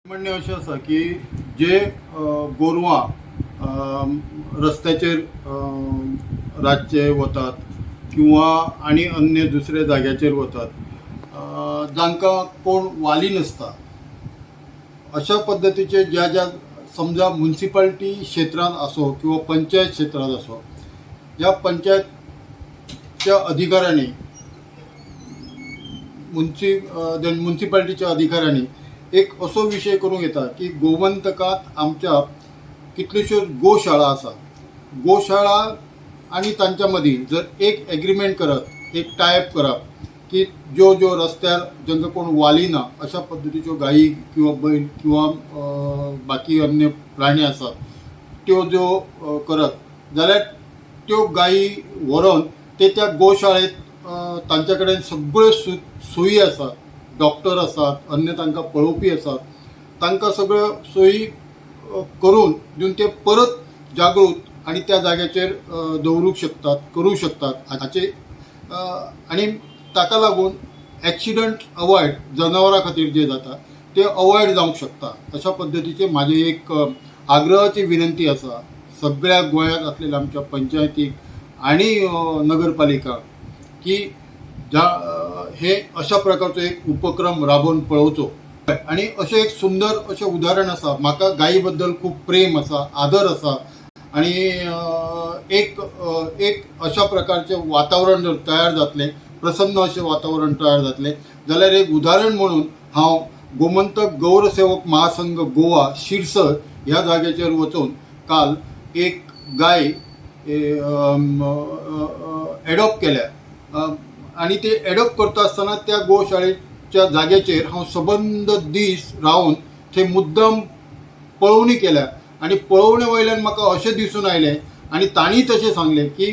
म्हणणें अशें आसा की जे गोरवां रस्त्याचेर रातचे वतात किंवा आनी अन्य दुसऱ्या जाग्याचेर वतात, जांकां कोण वाली नासता, अशा पद्दतीचे ज्या ज्या समजा मुन्सिपाल्टी क्षेत्रांत आसो किंवा पंचायत क्षेत्रांत आसो, ह्या पंचायतच्या अधिकाऱ्यांनी देन मुन्सिपाल्टीच्या अधिकाऱ्यांनी एक असो विशय करूंक येता की गोमंतकात आमच्या कितल्योश्योच गोशाळा आसा. गोशाळा आनी तांच्या मदीं जर एक एग्रीमेंट करत, एक टायप करप की ज्यो ज्यो रस्त्यार जांकां कोण वाली ना अशा पद्दतीच्यो गायी किंवा बैल किंवा बाकी अन्य प्राणी आसात, त्यो ज्यो करत जाल्यार त्यो गायी व्हरोन ते त्या गोशाळेत, तांच्या कडेन सगळ्यो सोयी आसात, डॉक्टर आसात, अन्य तांकां पळोवपी आसात, तांकां सगळ्यो सोयी करून दिवन ते परत जागृत आनी त्या जाग्याचेर दवरूंक शकतात, करूंक शकतात हाचे. आनी ताका लागून एक्सिडंट अवॉयड, जनावरां खातीर जे जाता ते अवॉयड जावंक शकता. अशा पद्दतीचे म्हाजें एक आग्रहाची विनंती आसा सगळ्या गोंयांत आसलेल्या आमच्या पंचायतीक आनी नगरपालिका की ज्या हे अशा प्रकारचो एक उपक्रम राबोवन पळोवचो. आनी अशें एक सुंदर अशें उदाहरण आसा. म्हाका गायी बद्दल खूब प्रेम आसा, आदर आसा आनी एक अशा प्रकारचें वातावरण जर तयार जातलें, प्रसन्न अशें वातावरण तयार जातलें जाल्यार एक उदाहरण म्हणून हांव गोमंतक गौरसेवक महासंघ गोवा शिरसर ह्या जाग्याचेर वचून काल एक गाय एडॉप्ट केल्या. आनी ते एडॉप्ट करता आसतना त्या गोशाळेच्या जाग्याचेर हांव सबंद दीस रावन थंय मुद्दम पळोवणी केल्या आनी पळोवणे वयल्यान म्हाका अशें दिसून आयलें आनी तांणी तशें सांगलें की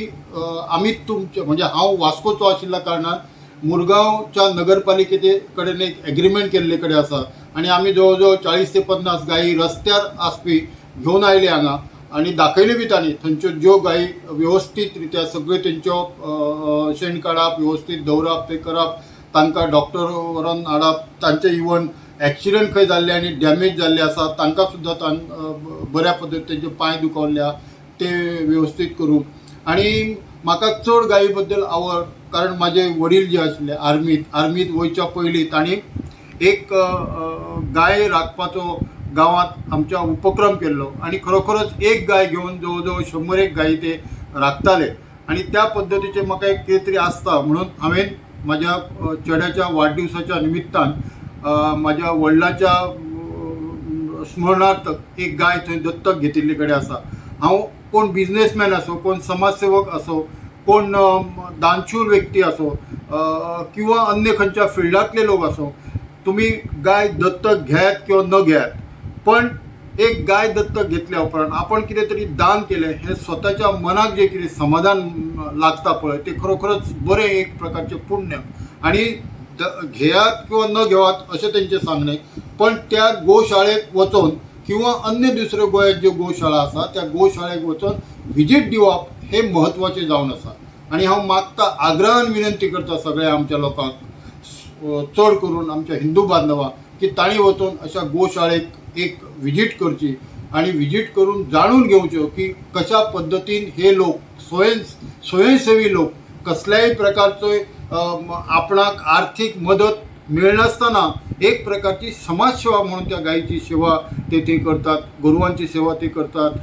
आमी तुमचे, म्हणजे हांव वास्कोचो आशिल्ल्या कारणान मुरगांवच्या नगरपालिकेचे कडेन एक एग्रीमेंट केल्ले कडेन आसा आनी आमी जवळ जवळ 40 ते 50 गायी रस्त्यार आसपी घेवन आयले हांगा आनी दाखयल्यो बी तांणी. थंयच्यो ज्यो गायी वेवस्थीत रित्या सगळ्यो तेंच्यो शेण काडप, वेवस्थीत दवरप, ते करप, तांकां डॉक्टर व्हरोन हाडप, तांचे इवन एक्सिडंट खंय जाल्ले आनी डॅमेज जाल्ले आसा तांकां सुद्दां बऱ्या पद्दतीन तेंचे पांय दुखवल्ले ते वेवस्थीत करूंक. आनी म्हाका चड गायी बद्दल आवड कारण म्हाजे वडील जे आशिल्ले आर्मीत, आर्मीत वयच्या पयलीं तांणी एक गाय राखपाचो गांवांत आमच्या उपक्रम केल्लो आनी खरोखरच एक गाय घेवन जवळ जवळ 100 एक गायी ते राखताले आनी त्या पद्दतीचें म्हाका एक कितें तरी आसता म्हणून हांवें म्हाज्या चेड्याच्या वाडदिवसाच्या निमित्तान म्हाज्या वडिलाच्या स्मरणार्थ एक गाय थंय दत्तक घेतिल्ले कडेन आसा. हांव कोण बिजनेसमॅन आसूं, कोण समाजसेवक आसूं, कोण दानशूर व्यक्ती आसूं किंवा अन्य खंयच्या फिल्डांतले लोक आसूं, तुमी गाय दत्तक घेयात किंवा न घेयात, पण एक गाय दत्तक घेतल्या उपरांत आपण कितें तरी दान केलें हें स्वताच्या मनाक जें कितें समाधान लागता पळय, तें खरोखरच बरें एक प्रकारचें पुण्य. आनी घेयात किंवा न घेवात अशें तेंचें सांगणें, पण त्या गोशाळेक वचून किंवा अन्य दुसऱ्यो गोंयांत ज्यो गोशाळा आसा त्या गोशाळेक वचून विजीट दिवप हें म्हत्वाचें जावन आसा. आनी हांव मागता, आग्रहान विनंती करता सगळ्या आमच्या लोकांक, चड करून आमच्या हिंदू बांधवांक की तांणी वचून अशा गोशाळेक एक विजीट करची आनी विजीट करून जाणून घेवच्यो की कशा पद्दतीन हे लोक स्वयंसेवी लोक कसल्याय प्रकारचो आपणाक आर्थीक मदत मेळनासतना एक प्रकारची समाजसेवा म्हणून त्या गायीची सेवा ते थंय करतात, गोरवांची सेवा ते करतात.